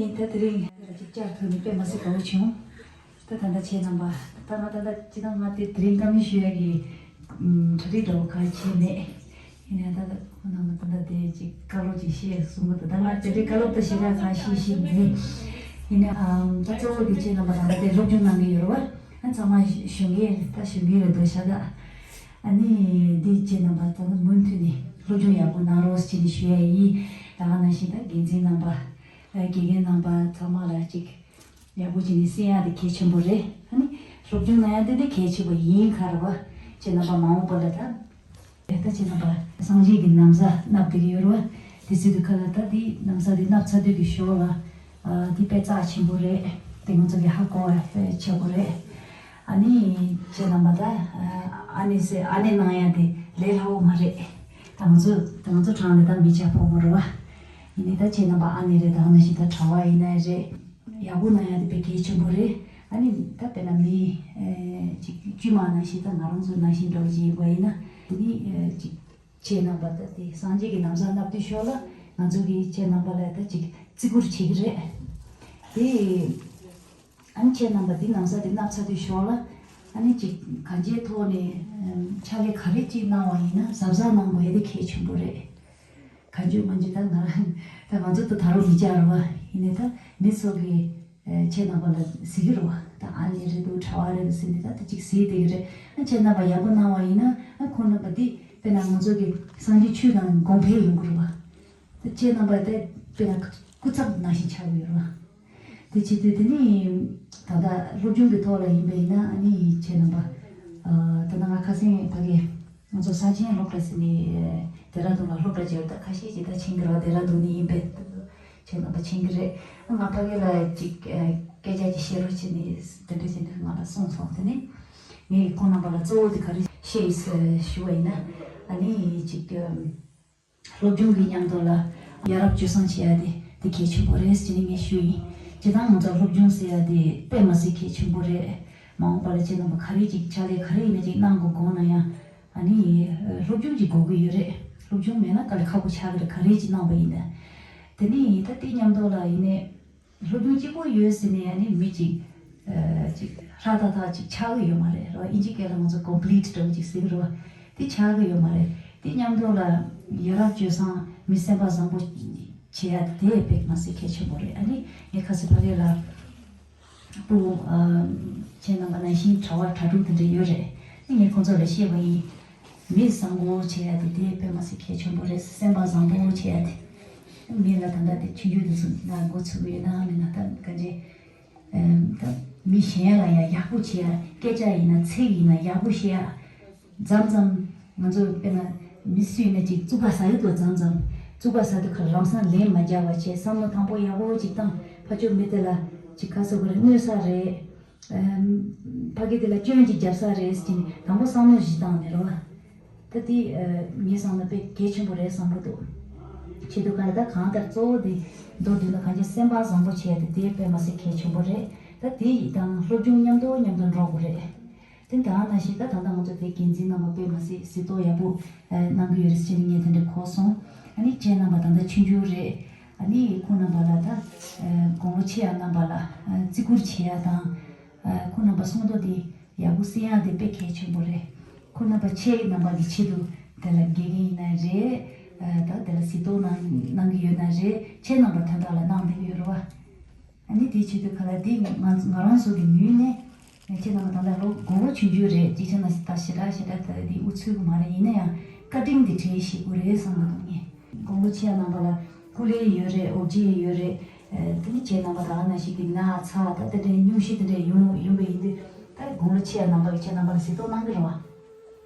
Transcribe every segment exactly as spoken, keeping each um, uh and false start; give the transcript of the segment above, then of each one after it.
ད་དེ་རིང་ཅིག་བཅར་ཐུབ་ནས་དཔེ་མ་སྲིད་དགའ་བོ་བྱུང་། ད་ད་ལྟ་ཁྱེད་རྣམ་པ། ད་ང་ད་ལྟ་ཅི་ད་ང་དེ་དེ་རིང་བཀའ་མོལ་ཞུ་ཡ་གི་ཨམ་གྲ་སྒྲིག་འདྲ་བོ་གང་བྱས་མེད། ཡིན་ནའི་ད་ལྟ་ཁོང་རྣམ་པ་ད་ལྟ་དེ་ཅིག་བཀའ་སློབ་ཅིག་བཤད་གསུང་གི་འདུག་ད་ང་དེ་རིང་བཀའ་སློབ་ད་ཞེ་དྲག་གང་བཤད་ཤེས་མེད། ཡིན་ནའི་ཨམ་ད་གཙོ་བོ་དེ་ཁྱེད་རྣམ་པ་ད་ལྟ་དེ་སློབ་སྦྱོང་གནང་གི་ཡོད་རེད་བ། ཨ་ཚང་མ་ཞུ་གི་ད་ཞུ་གི་རེད་འདུག་ཤ་ད། ཨ་ནི་འདི་ཁྱེད་རྣམ་པ་ད་ལྟ་མུ་མཐུད་ནས་སློབ་སྦྱོང་ཡག་པོ་གནང་རོགས་ཟེར་ནས་ཞུ་ཡ་ཡིན། ད་ག་ནང་བཞིན་ད་འགན་འཛིན་རྣམ་པ། ཨ་དགེ་རྒན་རྣམ་པ་ཚང་མ་ལ་ཅིག་ཡག་པོ་བྱས་ནས་གསན་ཡག་དེ་གལ་ཆེན་པོ་རེད། ཨ་ནི་སློབ་སྦྱོང་གནང་ཡག་དེ་དེ་གལ་ཆེན་པོ་ཡིན་ཁ་རེད་བ། ཁྱེད་རྣམ་པ་མ་འོངས་པ་ལ་ད། ད་ཁྱེད་རྣམ་པ་སངས་རྒྱས་ཀྱི་ན་བཟའ་མནབས་བསྡད་ཀྱི་ཡོད་རེད་བ། དེ་སྲིད་དུ་ཁ་ལ་ད་དེ་ན་བཟའ་དེ་མནབས་ཚར་དུས་ཀྱི་ཞོར་ལ། ཨ་དེ་དཔེ་རྩ་ཆེན་པོ་རེད། དེ་ང་ཚོ་གི་ཧ་གོ་བ་ཆེ་པོ་རེད། ཨ་ནི་ཁྱེད་རྣམ་པ་ད་ཨ་ནེ་ཟེར་ཨ་ནེ་གནང་ཡག་དེ་ལས་སླ་བོ་མ་རེད། ད་ང་ཚོ་ད་ང་ཚོ་གྲངས་ལས་ད་མི་ཆ་ཕོ་མོ་རེད་བ། ཡིན་ནའི་ད་ཁྱེད་རྣམ་པ་ཨ་ནེ་རེད། ད་ནང་བཞིན་ད་གྲྭ་བ་ཡིན་ནའི་རེད། ཡག་པོ་གནང་ཡག་དེ་དཔེ་གལ་ཆེན་པོ་རེད། ཨ་ནི་ད་དཔེར་ན་མི་ཨེ་ཅིག་དཀྱུས་མ་ནང་བཞིན་ད་ང་རང་ཚོ་ནང་བཞིན་འདྲ་བོ་ཅིག་ཡིན་པ་ཡིན་ན་དེ་ནི་ཨེ་ཅིག་ཁྱེད་རྣམ་པ་ད་དེ་སངས་རྒྱས་ཀྱི་ན་བཟའ་མནབས་དུས་ཞོར་ལ་ང་ཚོ་གིས་ཁྱེད་རྣམ་པ་ལ་ད་ཅིག་བརྩི་བཀུར་བྱེད་ཀྱི་རེད། དེ་ཨ་ནི་ཁྱེད་རྣམ་པ་དེ་ན་བཟའ་དེ་མནབས་ཚར་དུས་ཞོར་ལ་ཨ་ནི་ཅིག་གང་ཅིའི་ཐོག་ནས་ཨམ་ཕྱག་ལས་ག་རེ་ཅིག་གནང་བ་ཡིན་ན་གཟབ་གཟབ་གནང་དགོས་ཡ་དེ་གལ་ཆེན་པོ་རེད། གང་བྱུང་མང་བྱུང་ད་ང་རང་ད་ང་ཚོ་ད་ད་རུང་མི་བཅར་བ་ཡིན་ནའི་ད་མི་ཚོ་གིས་ཨེ་ཁྱེད་རྣམ་པ་ལ་གཟིགས་ཀྱི་རེད་བ། ད་ཨ་ནེ་རེད་འདུག་གྲྭ་བ་རེད་འདུག་ཟེར་ནས་ད་དེ་ཅིག་གཟིགས་བསྡད་ཀྱི་རེད། ཨ་ཁྱེད་རྣམ་པ་ཡག་པོ་གནང་བ་ཡིན་ན་ཨ་ཁོང་རྣམ་པ་འདི་དཔེར་ན་ང་ཚོ་གི་སངས་རྒྱས་ཆོས་དང་གོང་འཕེལ་ཡོང་གི་རེད་བ། ད་ཁྱེད་རྣམ་པ་དེ་དཔེར་ན་སྐུ་ཚབ་ནང་བཞིན་ཆགས་ཀྱི་ཡོད་རེད་བ། དེ་བྱེད་དུས་དེ་ནི་ད་ལྟ་སློབ་སྦྱོང་གི་ཐོག་ལ་ཡིན་པ་ཡིན་ན་ཨ་ནི་ཁྱེད་རྣམ་པ་ཨ་ད་ལྟ་ང་ཁ་སང་ཕ་གི་ང་ཚོ་ས་ཆེན་སློབ་གྲྭ་ཟེར་ནས་ཨ་ཌེ་ར་ཌུན་ལ་སློབ་གྲྭ་བརྒྱབ། ད་ཁ་ཤས་ཀྱིས་ད་མཁྱེན་གྱི་རེད་བ། ཌེ་ར་ཌུན་ནས་ཡིན་པས་ཁྱེད་རྣམ་པ་མཁྱེན་གྱི་རེད། ང་ཕ་གི་ལ་ཅིག་ཨ་སྐད་ཆ་ཅིག་བཤད་རོགས་བྱས་ནས་དེ་འདྲ་བྱས་ནས་ང་ལ་གསུངས་སོང་། དེ་ནས་ངས་ཁོང་རྣམ་པ་ལ་གཙོ་བོ་དེ་ག་རེ་བཤད་ཡིན་ཟེར་ཞུ་བ་ཡིན་ན་ཨ་ནི་ཅིག་ཨ་སློབ་སྦྱོང་གི་མཉམ་དུ་ལ་ཡ་རབས་སྤྱོད་བཟང་བྱེད་ཡ་དེ་དེ་གལ་ཆེན་པོ་རེད་ཟེར་ནས་ངས་ཞུས་ཡིན། སྤྱིར་བཏང་ང་ཚོ་སློབ་སྦྱོང་ཟེར་ཡ་དེ་དཔེ་མ་སྲིད་གལ་ཆེན་པོ་རེད། མ་འོངས་པ་ལ་ཁྱེད་རྣམ་པ་ག་རེ་ཅིག་ཕྱག་ལས་ག་རེ་ཡིན་ན་ཅིག་གནང་དགོས་དགོངས་ན་ཡང་ཨ་ནི་སློབ་སྦྱོང་ཅིག་དགོས་ཀྱི་ཡོད་རེད། སློབ་སྦྱོང་མེད་ན་དཀའ་ལས་ཁག་པོ་ཆགས་ཀྱི་རེད། ག་རེ་ཅིག་གནང་པ་ཡིན་ན། དེ་ནས་ད་དེ་མཉམ་དུ་ལ་ཡིན་ནའི་སློབ་སྦྱོང་གཅིག་པོ་ཡོད་ཟེར་ནས་ཨ་ནི་མི་གཅིག་ཨ་ཅིག་ཧྲ་ཐག་ཐག་ཅིག་ཆགས་ཀྱི་ཡོད་མ་རེད་རོ། ཨིན་ཇི་སྐད་ལ་ང་ཚོ་ཀོམ་པི་ལིཊ་འདྲ་བོ་ཅིག་ཟེར་གྱི་རེད་བ། དེ་ཆགས་ཀྱི་ཡོད་མ་རེད། དེ་མཉམ་དུ་ལ་ཡ་རབས་སྤྱོད་བཟང་མི་སེམས་པ་བཟང་པོ་བྱེད་ཡ་དེ་དཔེ་མ་སྲིད་གལ་ཆེན་པོ་རེད། ཨ་ནི་ངས་ཁ་སང་ཕ་གི་ལ་སྤུ་གུ་ཨ་ཁྱེད་རྣམ་པ་ནང་བཞིན་གྲྭ་བ་གྲྭ་ཕྲུག་དེ་འདྲ་ཡོད་རེད། ཨ་ནི་ངས་ཁོང་ཚོ་ལ་བཤད་པ་ཡིན། མི་བཟང་པོ་བྱེད་ཡ་དེ་དེ་དཔེ་མ་སྲིད་གལ་ཆེན་པོ་རེད། སེམས་པ་བཟང་པོ་བྱེད་ཡ་དེ། མི་ལ་ད་ལྟ་དེ་ཆུང་ཆུང་དེ་ཚོ་ལ་འགོ་ཚུགས་ཡོད་ན་མིན་ན་ད་ག་འདྲ། ཨེམ་ད་མི་གཞན་ལ་ཡང་ཡག་པོ་བྱེད་ཡ། སྐད་ཆ་ཡིན་ན་ཚིག་ཡིན་ན་ཡག་པོ་བཤད་ཡ། མཚམས་མཚམས་ང་ཚོ་དཔེར་ན་མི་སུ་ཡིན་ན་ཅིག་རྩུབ་པ་ཟ་ཡི་འདུག་མཚམས་མཚམས་རྩུབ་པ་ཟ་དུས་ཁར་ལམ་སང་ལན་མ་རྒྱག་པ་བྱས། བསམ་བློ་དང་པོ་ཡག་པོ་ཅིག་བཏང་། ཕར་ཕྱོགས་མི་དེ་ལ་ཅིག་ག་ཟེར་དགོས་རེད། གནོད་ས་རེད། ཨེམ་ཕ་གི་དེ་ལ་སྐྱོན་ཅིག་རྒྱབ་ས་རེད་ཟེར་ནས་དང་པོ་བསམ་བློ་ཞིག་བཏང་ནས་རོ། ད་དེ་ཨ་ངའི་བསམ་ན་དཔེ་གལ་ཆེན་པོ་རེད་བསམ་གྱི་འདུག་བྱེད་དུས་ག་ལ་ད་གང་ལྟར་གཙོ་བོ་དེ་མདོར་བསྡུས་ན་གང་ཅི་སེམས་པ་བཟང་པོ་བྱས་ཏེ་དེ་དཔེ་མ་སྲིད་གལ་ཆེན་པོ་རེད། ད་དེ་ཡི་དང་སློབ་སྦྱོང་མཉམ་དུ་མཉམ་དུ་འགྲོ་དགོས་རེད། དེ་ད་ནང་བཞིན་ད་ད་ལྟ་ང་ཚོ་དེ་འགན་འཛིན་རྣམ་པ་དཔེ་མ་སྲིད་གཟིགས་རྟོག་ཡག་པོ་ཨ་གནང་གི་ཡོད་རེད་ཟེར་ནས་ངས་དེ་འདྲ་གོ་སོང་། ཨ་ནི་ཁྱེད་རྣམ་པ་ད་ལྟ་ཆུང་ཆུང་རེད། ཨ་ནི་ཁོང་རྣམ་པ་ལ་ད་ཨ་དགུང་ལོ་ཆེ་ཡ་རྣམ་པ་ལ་ཨ་བརྩི་བཀུར་བྱེད་ཡ་དང་། ཨ་ཁོང་རྣམ་པ་གསུང་ཐོག་དེ་ཡག་པོ་གསན་ཡག་དེ་དཔེ་གལ་ཆེན་པོ་རེད། ཁོང་རྣམ་པ་ཁྱེད་རྣམ་པ་གི་ཆེད་དུ་དེ་ལ་དགེ་རྒན་ཡིན་ན་རེད། ཨ་ད་དེ་ལ་གཟིགས་རྟོག་གནང་གནང་གི་ཡོད་ན་རེད། ཁྱེད་རྣམ་པ་དོན་དག་ལ་གནང་བསྡད་ཀྱི་ཡོད་རེད་བ། ཨ་ནི་དེའི་ཆེད་དུ་ག་ལ་དེ་ང་ང་རང་ཚོ་གི་ངོས་ནས་ཁྱེད་རྣམ་པ་ད་ལྟ་ལོ་དགུང་ལོ་ཆུང་ཆུང་རེད། ཅིག་བྱས་ན་ད་ཞེ་དྲག་ཞེ་དྲག་ད་དེ་འུ་ཚོའི་གི་མ་རེད། ཡིན་ན་ཡང་བཀའ་དྲིན་དེ་དྲན་ཤེས་དགོས་རེད་བསམ་གི་འདུག་ངས། དགུང་ལོ་ཆེ་ཡ་རྣམ་པ་ལ་སྐུ་ལས་ཡོད་རེད། འོ་བརྗེད་ཡོད་རེད། ཨ་དེ་ནི་ཁྱེད་རྣམ་པ་ད་ག་ནང་བཞིན་གྱི་ན་ཚ་ད་དེ་འདྲའི་སྙུང་གཞི་དེ་འདྲ་ཡོང་ཡོང་པ་ཡིན་དུས་ད་དགུང་ལོ་ཆེ་ཡ་རྣམ་པ་གི་ཁྱེད་རྣམ་པ་ལ་གཟིགས་རྟོག་གནང་གི་རེད་བ།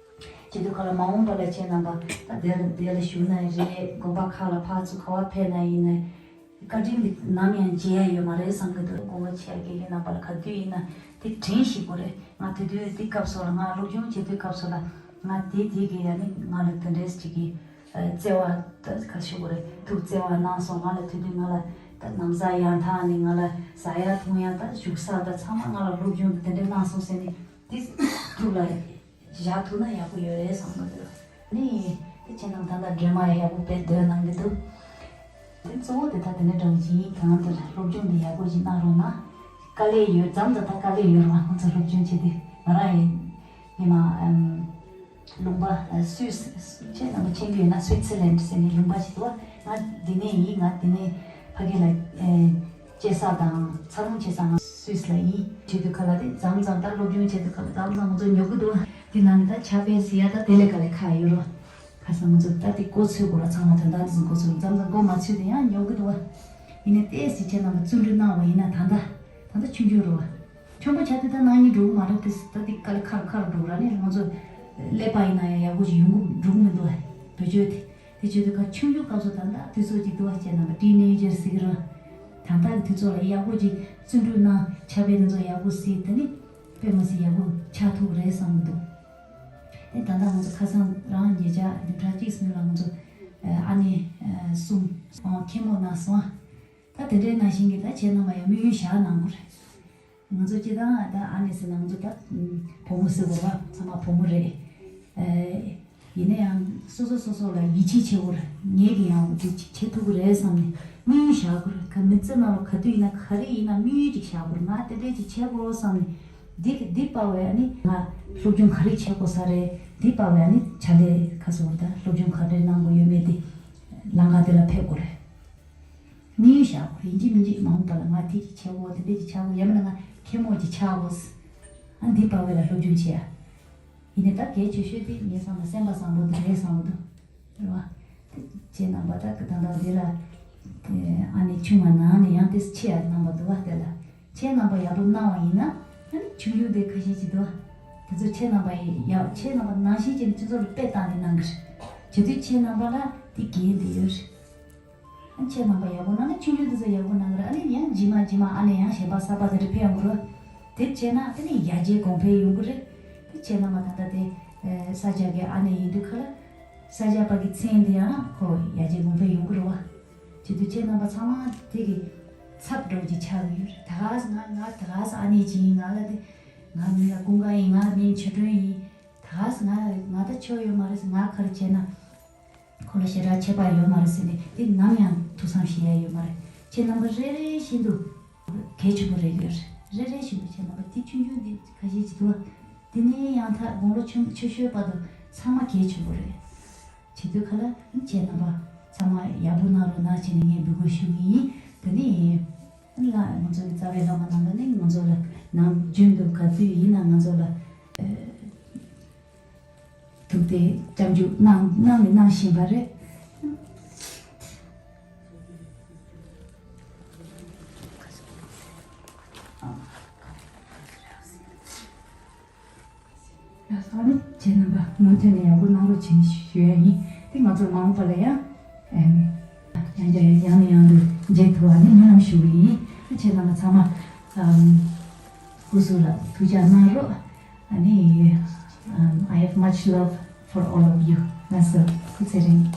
བྱེད་དུས་ག་ལ་མ་འོངས་པ་ལ་ཁྱེད་རྣམ་པ་ད་དེ་ལ་དེ་ལ་བཞུགས་ན་རེད། དགོན་པ་ཁག་ལ་ཕར་ཚུར་ག་བ་ཕེབས་ན་ཡིན་ན་བཀའ་དྲིན་འདི་ནམ་ཡང་བརྗེད་ཡ་ཡོད་མ་རེད་བསམ་གི་འདུག་དགུང་ལོ་ཆེ་ཡ་དགེ་རྒན་རྣམ་པ་ལ་ག་དུས་ཡིན་ན་དེ་དྲན་ཤེས་དགོས་རེད། ང་དེ་དུས་དེ་སྐབས་སུ་ལ་ང་སློབ་སྦྱོང་བྱེད་དུས་སྐབས་སུ་ལ་ང་དེ་དེ་གི་ཡ་ནི་ང་ལ་དེ་འདྲས་ཅིག་གི་ཨ་བརྩེ་བ་ད་ག་ཞུ་དགོས་རེད། ཐུགས་བརྩེ་བ་གནང་སོང་། ང་ལ་དེ་དུས་ང་ལ་ད་ན་བཟའ་ཡང་དག་ནི་ང་ལ་ཟ་ཡ་འཐུང་ཡ་ད་བཞུགས་ས་ད་ཚང་མ་ང་ལ་སློབ་སྦྱོང་དེ་དེ་འདྲས་གནང་སོང་ཟེར་ནས་དེ་ཐུགས་ལ་བཞག་ཐུབ་ན་ཡག་པོ་ཡོད་རེད་བསམ་གི་འདུག་ནི་དེ་ཁྱེད་རྣམས་ད་ལྟ་སྒྲོལ་མ་ཡག་པོ་དཔེ་འདོན་གནང་གི་འདུག་དེ་གཙོ་བོ་དེ་ད་དེ་འདྲ་འདྲ་བོ་ཅིག་ཡིན། གང་དེ་ལ་སློབ་སྦྱོང་དེ་ཡག་པོ་ཅིག་གནང་རོགས་གནང་། དཀའ་ལས་ཡོད། མཚམས་མཚམས་ད་དཀའ་ལས་ཡོད་རེད་བ། ང་ཚོ་སློབ་སྦྱོང་བྱེད་དུས་ང་རང་ཡིན་ཡིན་ན་ཨམ། ལུང་པ་ཨ་སུད་སི་ཁྱེད་རྣམ་པ་མཁྱེན་གྱི་ཡོད་ན། སུད་སི་ལན་ཟེར་ནས་ལུང་པ་ཞིག་འདུག་ང་འདི་ནས་ཡིན། ང་འདི་ནས་ཕ་གི་ལ་ཨེ་སྐྱེས་ས་དང་འཚར་ལོངས་བྱས་ས་ང་སུད་སི་ལ་ཡིན། བྱེད་དུས་ག་ལ་དེ་མཚམས་མཚམས་ད་སློབ་སྦྱོང་བྱེད་དུས་ག་ལ་མཚམས་མཚམས་ང་ཚོ་ཉོབ་ཀྱི་འདུག་དེ་ནང་ནས་ད་ཕྱག་དཔེ་ཟེར་ཡ་ད་དེ་ལས་ག་ལས་ཁག་ཡོད་རོ། ཁ་སང་ང་ཚོ་ད་དེ་མགོ་ཚོས་དགོས་ར། ཚང་མ་དོན་དག་འདི་ཚོ་མགོ་ཚོས། མཚམས་མཚམས་མགོ་མ་ཚོས་དེ་ཡང་ཉོབ་ཀྱི་འདུག་བ། ཡིན་ནའི་ཏོག་ཙམ་ཁྱེད་རྣམ་པ་བརྩོན་འགྲུས་གནང་བ་ཡིན་ན་ད་ལྟ་ད་ལྟ་ཆུང་ཆུང་རེད་བ། ཆེན་པོ་ཆགས་དུས་ད་གནང་སྙིང་འདོད་ཀྱི་མ་རེད་དེ། ད་འདི་དཀའ་ལས་ཁག་རུ་ཁག་རུ་འགྲོ་གི་ར། ནི་ང་ཚོ་ཀླད་པ་ཡིན་ན་ཡང་ཡག་པོ་ཞིག་ཡོང་གི་འགྲོ་གི་མི་འདུག་བ། བེད་སྤྱོད་དེ་དེ་བྱེད་དུས་ཁ་ཆུང་ཆུང་སྐབས་སུ་ད་ལྟ་དུས་ཚོད་ཅིག་འདུག་བ། བྱས་ན་ཊི་ནེ་ཇར་ཟེར་གི་རེད་བ། ད་ལྟ་གི་དུས་ཚོད་ལ་ཡག་པོ་ཅིག་བརྩོན་འགྲུས་གནང་། ཕྱག་དཔེ་དེ་ཚོ་ཡག་པོ་གཟིགས། དེ་ནི་དཔེ་མི་སྲིད་ཡག་པོ་ཆགས་ཐུབ་རེད་བསམ་གི་འདུག་དེ་ད་ལྟ་ང་ཚོ་ཁ་སང་རང་ཉེ་ཆར་བདུན་ཕྲག་གཅིག་སྔོན་ལ་ང་ཚོ་ཨ་ནེ་གསུམ་མཁན་མོ་གནང་སོང་། ད་དེ་འདྲའི་ནང་བཞིན་གྱི་ད་ཁྱེད་རྣམ་པ་ཡང་དམིགས་ཡུལ་བཞག་གནང་དགོས་རེད། ང་ཚོ་སྤྱི་བཏང་ད་ཨ་ནེ་ཟེར་ན་ང་ཚོ་ད་བུ་མོ་ཟེར་དགོས་ར། ཚང་མ་བུ་མོ་རེད། ཨེ། ཡིན་ན་ཡང་སོ་སོ་སོ་སོ་ལ་ཡིད་ཆེས་བྱེད་དགོས་ར། ངེད་ཀྱིས་ཡང་འདི་ཅིག་བྱེད་ཐུབ་ཀྱི་རེད་བསམ་ནས་དམིགས་ཡུལ་བཞག་དགོས་ར། ག་མི་ཚེ་ནང་ལ་ག་དུས་ཡིན་ན་ག་རེ་ཡིན་ན་དམིགས་ཡུལ་ཅིག་བཞག་དགོས་ར། ང་དེ་འདྲས་ཅིག་བྱེད་དགོས་བསམ་ནས་འདི་འདི་པ་བས་ཨ་ནི་ང་སློབ་སྦྱོང་ག་རེ་བྱེད་དགོས་ས་རེད། འདི་པ་བས་ཨ་ནི་བྱ་ལས་ཁ་སོ་ད་སློབ་སྦྱོང་ག་རེ་གནང་དགོས་ཡོད་མེད་དེ་ལམ་ཁ་དེ་ལ་ཕེབས་དགོས་རེད། དམིགས་ཡུལ་བཞག་དགོས། ཡིན་གཅིག་མིན་གཅིག་མ་འོངས་པ་ལ་ང་དེ་ཅིག་བྱེད་དགོས། དེ་འདྲ་ཅིག་བྱེད་དགོས། ཡང་མིན་ན་ང་མཁན་མོ་ཅིག་ཆགས་དགོས། ཨ་འདི་པ་བས་ལ་སློབ་སྦྱོང་བྱེད་ཡ། ཡིན་ནའི་ད་གལ་ཆེ་ཤོས་དེ་ངའི་བསམ་ལ་སེམས་པ་བཟང་པོ་དེ་རེད་བསམ་གི་འདུག་རེད་བ། དེ་ཁྱེད་རྣམ་པ་ད་གི་ད་ལྟ་འདི་ལ་ཨ་ནེ་ཆུང་བ་ནང་ནས་ཡང་དེ་ཆེ་ཡ་རྣམ་པ་འདུག་བ། དེ་ལ་ཁྱེད་རྣམ་པ་ཡག་པོ་གནང་བ་ཡིན་ན་ཨ་ནི་ཆུང་ཆུང་དེ་ཁ་ཤས་ཅིག་འདུག་བ། དེ་ཚོ་ཁྱེད་རྣམ་པ་ཡི་ཡག་ཁྱེད་རྣམ་པ་ནང་བཞིན་གྱི་སྤྱི་ཚོགས་ལ་དཔེ་བལྟས་ནས་གནང་གི་རེད། བྱེད་དུས་ཁྱེད་རྣམ་པ་ལ་དེ་འགན་དེ་ཡོད་རེད། ཨ་ཁྱེད་རྣམ་པ་ཡག་པོ་གནང་ན་ཆུང་ཆུང་དེ་ཚོ་ཡག་པོ་གནང་གི་རེད། ཨ་ནི་ཡང་རྗེས་མ་རྗེས་མ་ཨ་ནེ་ཡང་གཞན་པ་གསར་པ་དེ་འདྲ་ཕེབས་ཡོང་གི་རེད། དེ་བྱས་ན་དེ་ནི་ཡར་རྒྱས་གོང་འཕེལ་ཡོང་གི་རེད། དེ་བྱས་ན་མ་ད་ལྟ་དེ་ས་སྐྱ་གི་ཨ་ནེ་ཡིན་དུས་ཁ་ལ་ས་སྐྱ་པ་གི་མཚན་དེ་ཡང་ཁོ་ཡར་རྒྱས་གོང་འཕེལ་ཡོང་གི་རེད་བ། བྱེད་དུས་ཁྱེད་རྣམ་པ་ཚང་མ་དེ་གི་ཚབ་འགྲོ་གི་ཆགས་ཀྱི་ཡོད་རེད། ད་ག་ས་ང་ང་ད་ག་ས་ཨ་ནེ་ཅིག་ཡིན། ང་ལ་དེ་ང་མིང་ལ་ཀུན་དགའ་ཡིན། ང་མིང་ཆོས་སྒྲོན་ཡིན། ད་ག་ས་ང་ང་ད་ཆོས་ཡོད་མ་རེད། ང་ག་རེ་བྱས་ན། ཁོ་ལ་ཞེ་དྲག་ཁྱད་པར་ཡོད་མ་རེད་ཟེར་ནས་དེ་ནམ་ཡང་ཐུགས་བསམ་བཞེས་ཡ་ཡོད་མ་རེད། ཁྱེད་རྣམ་པ་རེ་རེ་བཞིན་དུ་གལ་ཆེན་པོ་རེད་ཡོད་རེད། རེ་རེ་བཞིན་དུ་ཁྱེད་རྣམ་པ་དེ་ཆུང་ཆུང་འདི་ཁ་ཤས་ཅིག་འདུག་བ། དེ་ནས་ཡང་ཐག་དགུང་ལོ་ཆུང་ཆེ་ཤོས་བར་དུ་ཚང་མ་གལ་ཆེན་པོ་རེད། བྱེད་དུས་ཁ་ལ་ཁྱེད་རྣམ་པ་ཚང་མ་ཡག་པོ་གནང་རོགས་གནང་བྱས་ནས་ངས་འབོད་སྐུལ་ཞུ་གི་ཡིན། དེ་ནས་ལ་ང་ཚོ་གི་རྩ་བའི་བླ་མ་རྣམ་པ་ནས་ང་ཚོ་ལ་ནམ་རྒྱུན་དུ་ག་དུས་ཡིན་ན་ང་ཚོ་ལ་ཐུགས་ཏེ་སྐྱབས་འཇུག་གནང་གནང་ནས་གནང་བཞིན་པ་རེད། ཡ་ས་ནི་ཁྱེད་རྣམ་པ་མུ་མཐུད་ནས་ཡག་པོ་གནང་རོགས་བྱེད་ཞུ་ཡ་ཡིན། དེ་ང་ཚོ་མ་འོངས་པ་ལ་ཡང་ཡང་བསྐྱར་ཡང་ནས་ཡང་དུ་མཇལ་ཐུབ་པ་ནི་སྨོན་ལམ་ཞུ་གི་ཡིན། ཁྱེད་རྣམ་པ་ཚང་མ་སྐུ་གཟུགས་ལ་ཐུགས་ཅག་གནང་རོགས། ཨ་ནི། Um, I have much love for all of you. ལགས་སོ། སྐུ་ཚེ་རིང་།